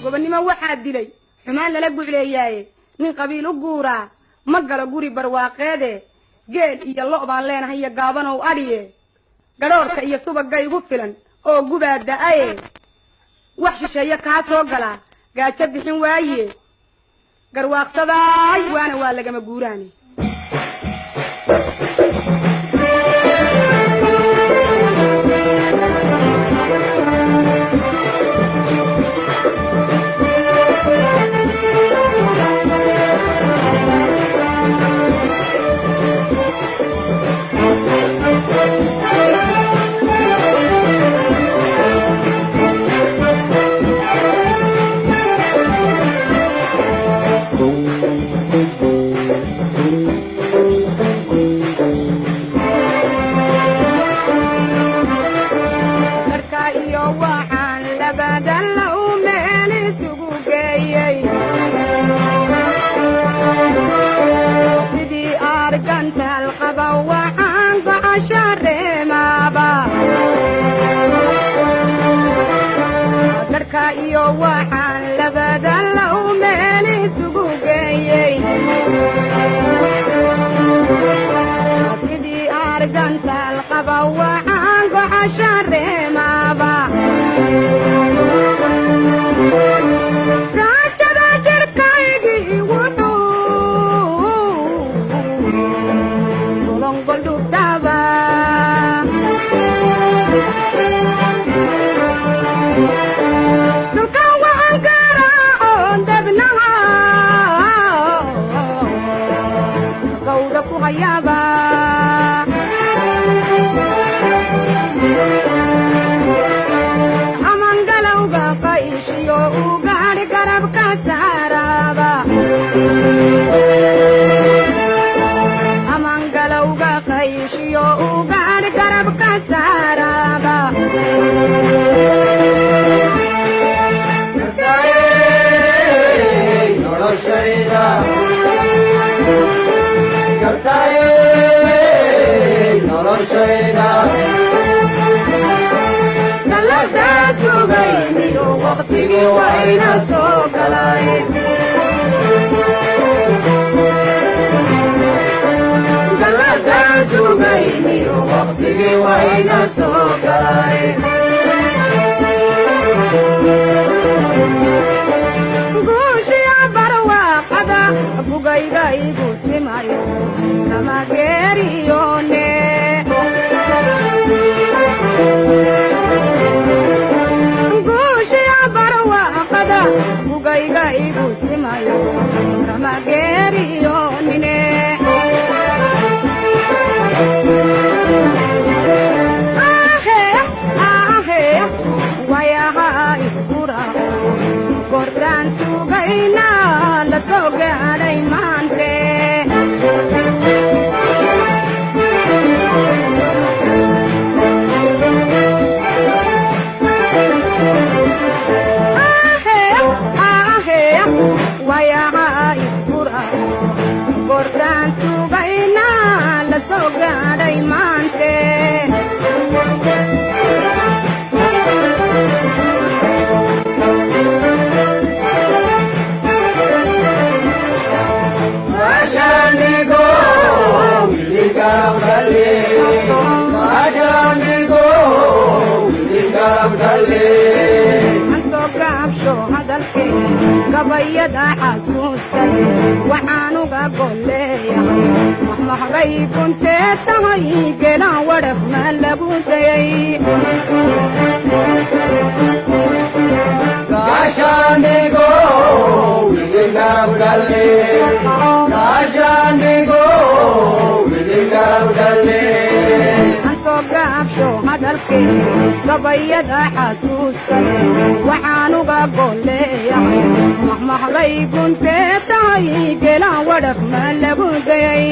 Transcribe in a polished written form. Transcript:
Gobonnimo waxaa dilay xumaan lala gucleeyaaye, nin qabiil u guuraa ma galo guri barwaaqeede. Geel iyo lo' baan leenahay iyo gaabanow adhiye, gadhoorka iyo subagga igu filan oo gubaa da'aye. Wax shisheeye kaa soo galaa gaajo bixin waaye, garwaaqsadaay waana waa lagama guuraane. Marka iyo waxaan labadan la u meel isugu geeyey, sidii argantaal qaba waxaan gocasha reemaaba. Darka iyo waxaan labadan la u meel isugu geeyey, sidii argantaal qaba waxaan gocasha reemaaba. Gaajada jirkaygii wuxuu golongoldhubdhaba, dhulkan waxaan garaacoon dabnaha gawdha ku hayaaba. Amangalowga qayshiyo ugaadh garabka saaraaba, amangalowga qayshiyo ugaadh garabka saaraaba. Gartaayey noloshayda, gartaayey noloshayda. Gallada sugayniyo waqtigii wayna soo galay, gallada sugayniyo waqtigii wayna soo galay. Guushiya barwaaqada bugayga igu simayo kama geeriyoone, guushiya barwaaqada bugayga igu simayo kama geeriyoonine. Ahe ahe, wayaha iskuraaco goortaan sugayna la soo gaadhay maante. Ahe ahe, wayaha iskuraaco goortaan sugayna la soo gaadhay maante. Maashaanigo wili garab dhalle, maashaanigo wili garab dhalle. Ansoo gaabsho hadalkee gabayada xasuustay, waxaan uga golleeyahay mahmahbay kuntee tahay gelaan wadhaf ma lagu dayay. Gaashaanigo wili garab dhalle, gaashaanigo wili garab dhalle. Ansoo gaabsho hadalkee gabayada xasuustay, waxaan uga golleeyahay mahmahbay kuntee tahay gelaan wadhaf ma lagu dayay.